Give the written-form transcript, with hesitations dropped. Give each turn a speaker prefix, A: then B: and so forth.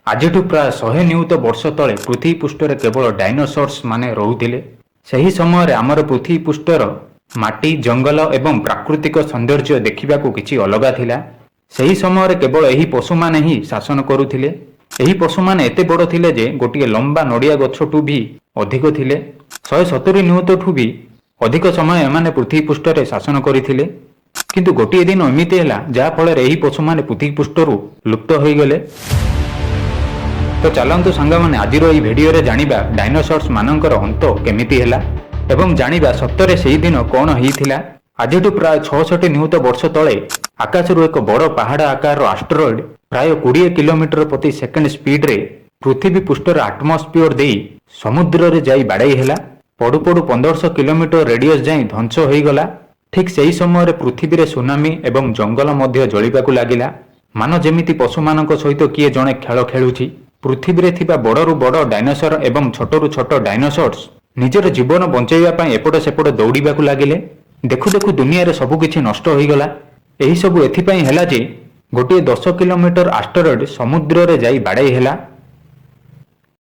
A: ଆଜିଠୁ ପ୍ରାୟ 100 ନିୟୁତ ବର୍ଷ ତଳେ ପୃଥିବୀ ପୃଷ୍ଠରେ କେବଳ ଡାଇନୋସର୍ସ ମାନେ ରହୁଥିଲେ। ସେହି ସମୟରେ ଆମର ପୃଥିବୀ ପୃଷ୍ଠର ମାଟି, ଜଙ୍ଗଲ ଏବଂ ପ୍ରାକୃତିକ ସୌନ୍ଦର୍ଯ୍ୟ ଦେଖିବାକୁ କିଛି ଅଲଗା ଥିଲା। ସେହି ସମୟରେ କେବଳ ଏହି ପଶୁମାନେ ହିଁ ଶାସନ କରୁଥିଲେ। ଏହି ପଶୁମାନେ ଏତେ ବଡ଼ ଥିଲେ ଯେ ଗୋଟିଏ ଲମ୍ବା ନଡ଼ିଆ ଗଛଠୁ ବି ଅଧିକ ଥିଲେ। 170 ନିୟୁତଠୁ ବି ଅଧିକ ସମୟ ଏମାନେ ପୃଥିବୀ ପୃଷ୍ଠରେ ଶାସନ କରିଥିଲେ। କିନ୍ତୁ ଗୋଟିଏ ଦିନ ଏମିତି ହେଲା, ଯାହାଫଳରେ ଏହି ପଶୁମାନେ ପୃଥିବୀ ପୃଷ୍ଠରୁ ଲୁପ୍ତ ହୋଇଗଲେ। ତ ଚାଲନ୍ତୁ ସାଙ୍ଗମାନେ, ଆଜିର ଏହି ଭିଡ଼ିଓରେ ଜାଣିବା ଡାଇନୋସର୍ସ ମାନଙ୍କର ଅନ୍ତ କେମିତି ହେଲା ଏବଂ ଜାଣିବା ସତରେ ସେହି ଦିନ କ'ଣ ହେଇଥିଲା। ଆଜିଠୁ ପ୍ରାୟ 66 ନିୟୁତ ବର୍ଷ ତଳେ ଆକାଶରୁ ଏକ ବଡ଼ ପାହାଡ଼ ଆକାରର ଆଷ୍ଟ୍ରଏଡ୍ ପ୍ରାୟ 20 କିଲୋମିଟର ପ୍ରତି ସେକେଣ୍ଡ ସ୍ପିଡରେ ପୃଥିବୀ ପୃଷ୍ଠର ଆଟମସ୍ଫିୟର ଦେଇ ସମୁଦ୍ରରେ ଯାଇ ବାଡ଼େଇ ହେଲା। ପଡୁ ପଡୁ 1500 କିଲୋମିଟର ରେଡିୟସ୍ ଯାଇ ଧ୍ୱଂସ ହୋଇଗଲା। ଠିକ୍ ସେହି ସମୟରେ ପୃଥିବୀରେ ସୁନାମି ଏବଂ ଜଙ୍ଗଲ ମଧ୍ୟ ଜଳିବାକୁ ଲାଗିଲା, ମାନ ଯେମିତି ପଶୁମାନଙ୍କ ସହିତ କିଏ ଜଣେ ଖେଳ ଖେଳୁଛି। ପୃଥିବୀରେ ଥିବା ବଡ଼ରୁ ବଡ଼ ଡାଇନୋସର ଏବଂ ଛୋଟରୁ ଛୋଟ ଡାଇନୋସର୍ସ ନିଜର ଜୀବନ ବଞ୍ଚାଇବା ପାଇଁ ଏପଟ ସେପଟ ଦୌଡ଼ିବାକୁ ଲାଗିଲେ। ଦେଖୁ ଦେଖୁ ଦୁନିଆରେ ସବୁକିଛି ନଷ୍ଟ ହୋଇଗଲା। ଏହିସବୁ ଏଥିପାଇଁ ହେଲା ଯେ ଗୋଟିଏ 10 କିଲୋମିଟର ଆଷ୍ଟରଏଡ୍ ସମୁଦ୍ରରେ ଯାଇ ବାଡ଼େଇ ହେଲା।